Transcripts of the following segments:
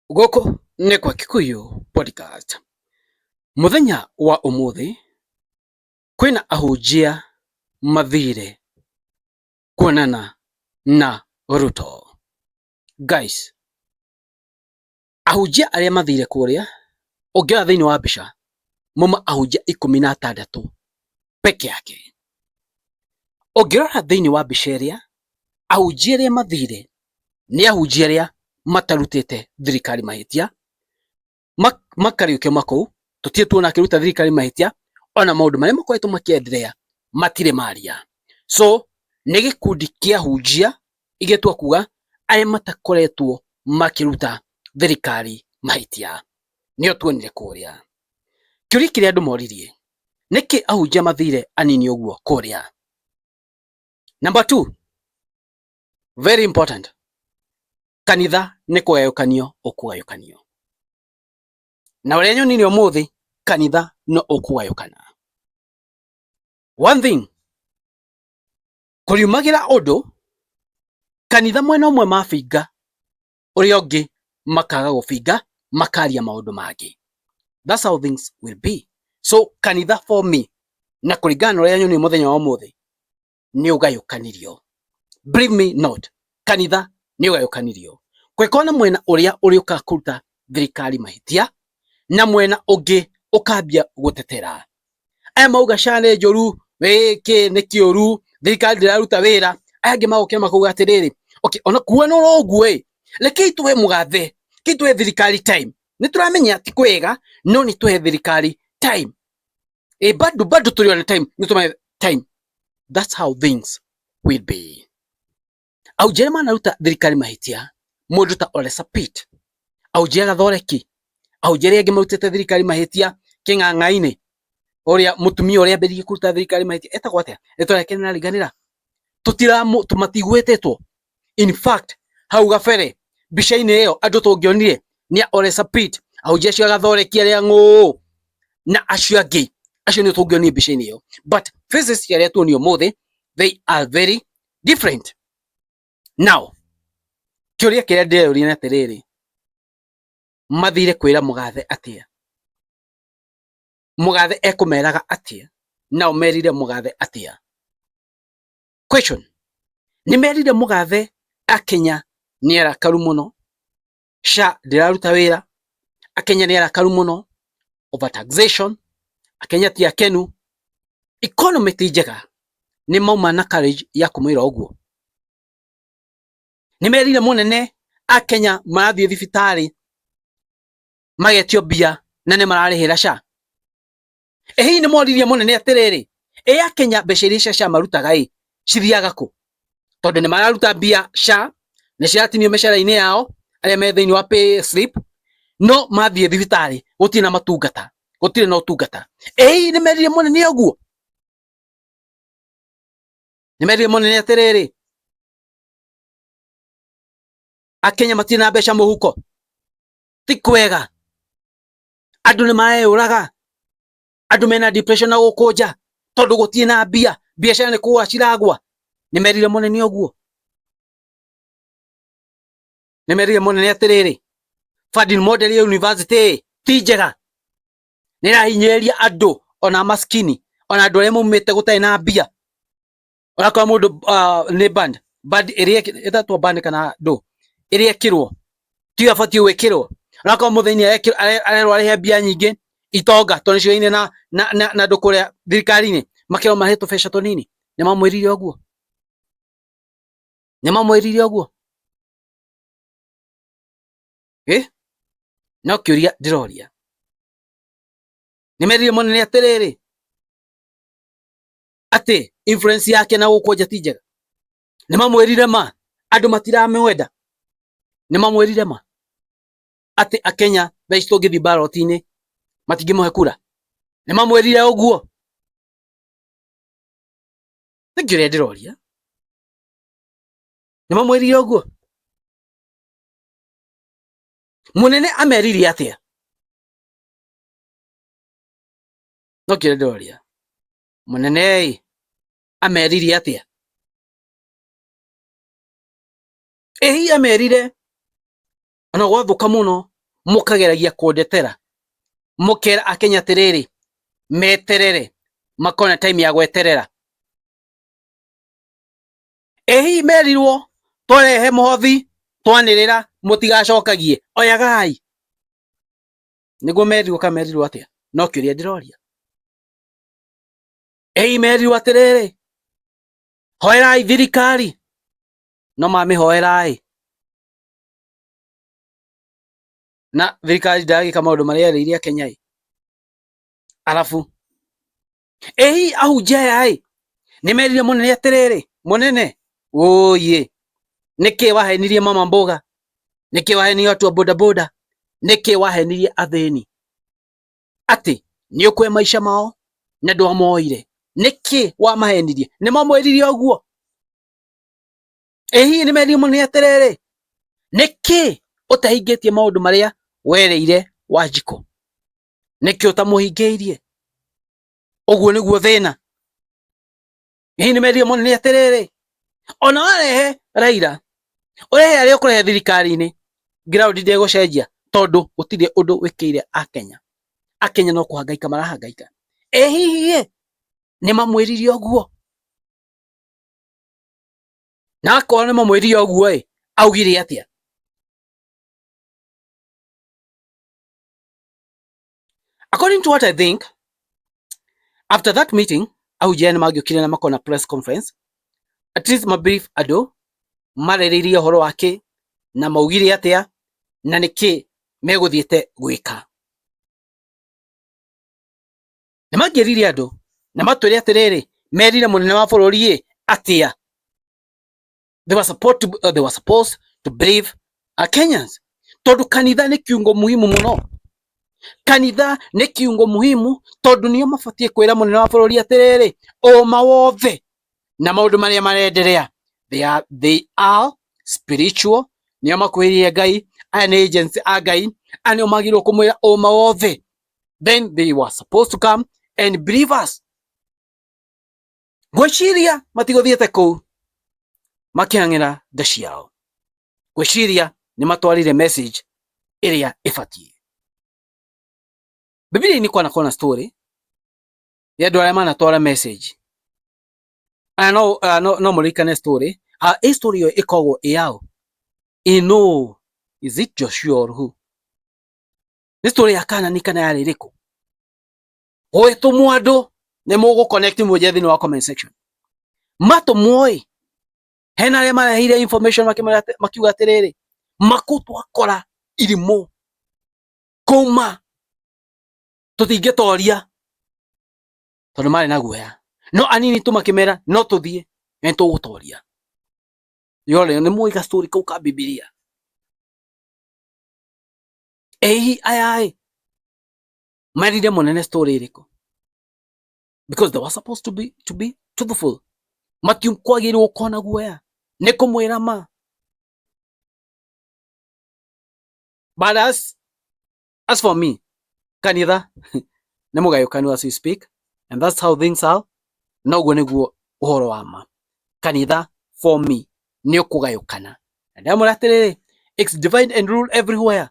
Gũkũ nĩ kwa Kikuyu Podcast. Mũthenya wa ũmũthĩ kwĩna ahunjia mathire kuonana na Ruto. Guys, ahunjia arĩa mathire kũrĩa ũngĩrora thĩinĩ wa mbica mauma ahunjia 16 peke yake. Ũngĩrora thĩinĩ wa mbica ĩrĩa ahunjia arĩa mathire nĩ ahunjia arĩa matarutĩte thirikari mahĩtia, makariũkio makũu tũtirĩ tuona akĩruta thirikari mahĩtia, ona maũndũ marĩa makoretwo makĩenderea matirĩ maria. So nĩ gĩkundi kĩa ahunjia igĩtua kuga arĩa matakoretwo makĩruta thirikari mahĩtia nĩo tuonire kũrĩa. Kĩũria kĩrĩa andũ moririe, nĩkĩ ahunjia mathire anini ũguo kũrĩa? Number two, very important, kanitha nĩ kũgayũkanio ũkũgayũkanio. Na ũrĩa nyonire ũmũthĩ, kanitha no ũkũgayũkana. One thing, kũriumagĩra ũndũ kanitha mwena ũmwe mabinga, ũrĩa ũngĩ makaga gũbinga, makaria maũndũ mangĩ. That's how things will be. So kanitha for me, na kũringana na ũrĩa nyonire mũthenya wa ũmũthĩ, nĩ ũgayũkanirio. Believe me not, kanitha nĩ ũgayũkanirio. Kũngĩkorwo na mwena ũrĩa ũrĩũkaga kũruta thirikari mahĩtia, na mwena ũngĩ ũkambia gũtetera. Aya mauga SHA nĩ njũru, gĩkĩ nĩ kĩũru, thirikari ndĩraruta wĩra. Aya angĩ magokĩra makauga atĩrĩrĩ, okay, ona kuona oro ũguo ĩ, rekei tũhe mũgathe, rekei tũhe thirikari time. Nĩ tũramenya ti kwega, no nĩ tũhe thirikari time. Ĩ bado bado tũrĩ ona time, nĩ tũmahe time. That's how things will be. Ahunjia arĩa manaruta thirikari mahĩtia, mũndũ ta Ole Sapit, ahunjia Gathoreki, ahunjia arĩa angĩ marutĩte thirikari mahĩtia kĩng'ang'a-inĩ, ũrĩa mũtumia ũrĩa ambĩrĩirie kũruta thirikari mahĩtia etagwo atĩa? Rĩtwa rĩake nĩrariganĩra. Tũmatigwĩtĩtwo. In fact, hau gabere mbica-inĩ ĩyo andũ tũngĩonire nĩ Ole Sapit, ahunjia acio a Gathoreki arĩa ng'ũũ na acio angĩ, acio nĩo tũngĩonire mbica-inĩ ĩyo. But faces cia arĩa tuonire ũmũthĩ, they are very different. Now, kĩũria kĩrĩa ndĩreyũria nĩ atĩrĩrĩ, mathire kwĩra mũgathe atĩa? Mũgathe ekũmeraga atĩa? Nao merire mũgathe atĩa? Question, nĩ merire mũgathe Akenya nĩ arakaru mũno, SHA ndĩraruta wĩra, Akenya nĩ arakaru mũno, overtaxation, Akenya ti akenu, economy ti njega. Nĩ mauma na courage ya kũmwĩra ũguo. Nĩ merire mũnene Akenya marathiĩ thibitarĩ magetio mbia na nĩ mararĩhĩra SHA. Ĩ hihi nĩ moririe mũnene atĩrĩrĩ, ĩ Akenya mbeca iria cia SHA marutaga ĩ cithiaga kũ? Tondũ nĩ mararuta mbia SHA, nĩ ciratinio mĩcara-inĩ yao arĩa me thĩinĩ wa pay slip, no mathiĩ thibitarĩ gũtirĩ na matungata, gũtirĩ na ũtungata. Ĩ hihi nĩ merire mũnene ũguo? Nĩ merire mũnene atĩrĩrĩ, Akenya matirĩ na mbeca mũhuko, ti kwega, andũ nĩ mareyũraga, andũ mena depression na gũkũ nja tondũ gũtirĩ na mbia, biacara nĩ kũgwa ciragwa. Nĩ merire mũnene ũguo? Nĩ merire mũnene atĩrĩrĩ, funding model ya university ti njega, nĩ ĩrahinyĩrĩria andũ ona maskini, ona andũ arĩa maumĩte gũtarĩ na mbia. Ũrakora mũndũ nĩ band band ĩrĩa ĩtatwo band kana ndũ ĩrĩa ĩkĩrwo tiyo abatiĩ gwĩkĩrwo. Ũrakora mũthĩni arerwo arĩhe mbia nyingĩ itonga tondũ nĩcioyaine na andũ kũrĩa thirikari-inĩ, makerwo marĩhe tũbeca tũnini. Nĩ mamwĩrire ũguo? Nĩ mamwĩrire ũguo? Ĩ no kĩũria ndĩroria. Nĩ merire mũnene atĩrĩrĩ, atĩ influence yake na gũkũ nja ti njega. Nĩ mamwĩrire ma andũ matiramwenda. Nĩ mamwĩrire ma atĩ Akenya thaa ici tũngĩthiĩ ballot-inĩ matingĩmũhe kura. Nĩ mamwĩrire ũguo? Nĩ kĩũria ndĩroria. Nĩ mamwĩrire ũguo? Mũnene amerire atĩa? No kĩũria ndĩroria. Mũnene ĩ amerire atĩa? Ĩ hihi amerire ona gwathũka mũno Mũkageragia kũndetera, mũkera Akenya atĩrĩrĩ, meterere, makona time ya gweterera. Ĩ hihi merirwo twarehe mũhothi twanĩrĩra mũtigacokagie, oyagai. Nĩguo merirwo kana merirwo atĩa? No kĩũria ndĩroria. Ĩ hihi merirwo atĩrĩrĩ, hoerai thirikari, no mamĩhoerai na thirikari ndĩragĩka maũndũ marĩa yerĩire Akenya ĩ. Arabu ĩ hihi ahunjia aya ĩ nĩ merire mũnene atĩrĩrĩ, mũnene ũyĩ, nĩkĩ wahenirie mama mboga, nĩkĩ wahenirie watu wa bodaboda, nĩkĩ wahenirie athĩni atĩ nĩ ũkũhe maica mao na ndwamoire, nĩkĩ wamahenirie? Nĩ mamwĩrire ũguo? Ĩ hihi nĩ merire mũnene atĩrĩrĩ, nĩkĩ ũtahingĩtie maũndũ marĩa werĩire Wanjikũ, nĩkĩ ũtamũhingĩirie? Ũguo nĩguo thĩna. Hihi nĩ merire mũnene atĩrĩrĩ, ona warehe Raila, ũrehe arĩa ũkũrehe thirikari-inĩ, ground ndĩgũcenjia tondũ gũtirĩ ũndũ wĩkĩire Akenya. Akenya no kũhangaika marahangaika. Ĩ hihi ĩ nĩ mamwĩrire ũguo? Na akorwo nĩ mamwĩrire ũguo ĩ, augire atĩa? According to what I think, after that meeting, ahunjia nĩ mangĩokire na makona press conference, at least mabrief andũ, marĩrĩirie ũhoro wa kĩ, na maugire atĩa, na nĩkĩ megũthiĩte gwĩka. Nĩ mangĩrire andũ, na matwĩre atĩrĩrĩ, merire mũnene wa bũrũri ĩ, atĩa. They were supposed to brief Kenyans. Tondũ kanitha nĩ kiungo muhimu mũno. Kanitha nĩ kiungo muhimu tondũ nĩo mabatiĩ kwĩra mũnene wa bũrũri atĩrĩrĩ, ũma wothe na maũndũ marĩa marenderea. They are spiritual, nĩo makuhĩrĩirie Ngai, aya nĩ agents a Ngai, aya nĩo magĩrĩirwo kũmwĩra ũma wothe. Then they were supposed to come and brief us. Ngwĩciria matigũthiĩte kũu makĩhang'ĩra nda ciao. Ngwĩciria nĩ matwarire message ĩrĩa ĩbatiĩ. Bibilia-inĩ kwanakorwo na story ya andũ arĩa manatwara message. Aya no mũririkane story. Ĩ story ĩyo ĩkoragwo ĩ yaũ? Ĩ no, is it Joshua or who? Nĩ story ya Kanani kana yarĩ ĩrĩkũ? Gwĩtũmwo andũ nĩ mũgũ connect mũnjĩre thĩinĩ wa comment section. Matũmwo ĩ, hena arĩa mareheire information makiuga atĩrĩrĩ, makũ twakora irimũ kuma tũtingĩtoria tondũ marĩ na guoya. No anini tu makĩmera no tũthiĩ na nĩtũgũtoria. Yore nĩ mũĩ ga story kau ka Bibilia. Ĩ hihi aya ĩ merire mũnene story ĩrĩkũ? Because they were supposed to be truthful. Matikwagĩrĩirwo gũkorwo na guoya nĩ kũmwĩra ma. But as for me, kanitha nĩ mũgayũkanu as we speak, and that's how things are. Na ũguo nĩguo ũhoro wa ma. Kanitha for me nĩ ũkũgayũkana. Na ndamwĩra atĩrĩrĩ, it's divide and rule everywhere.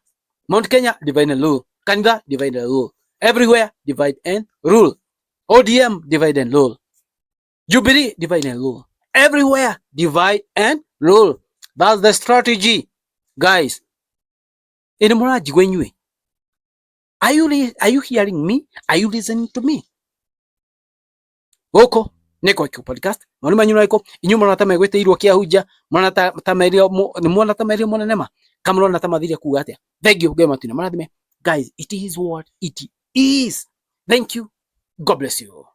Mount Kenya, divide and rule. Kanitha, divide and rule. Everywhere, divide and rule. ODM, divide and rule. Jubilee, divide and rule. Everywhere, divide and rule. That's the strategy, guys. Ĩ nĩ mũranjigua inyuĩ? Are you hearing me? Are you listening to me? Gũkũ nĩ Kwa Podcast. Maũndũ manyu marĩkũ? Inyuĩ mũrona ta megwĩtĩirwo kĩahunjia? Mũrona ta merio nĩ muona ta merio mũnene ma? Kana mũrona ta mathire kuga atĩa? Thank you. Ngai matune marathime. Guys, it is what it is. Thank you. God bless you.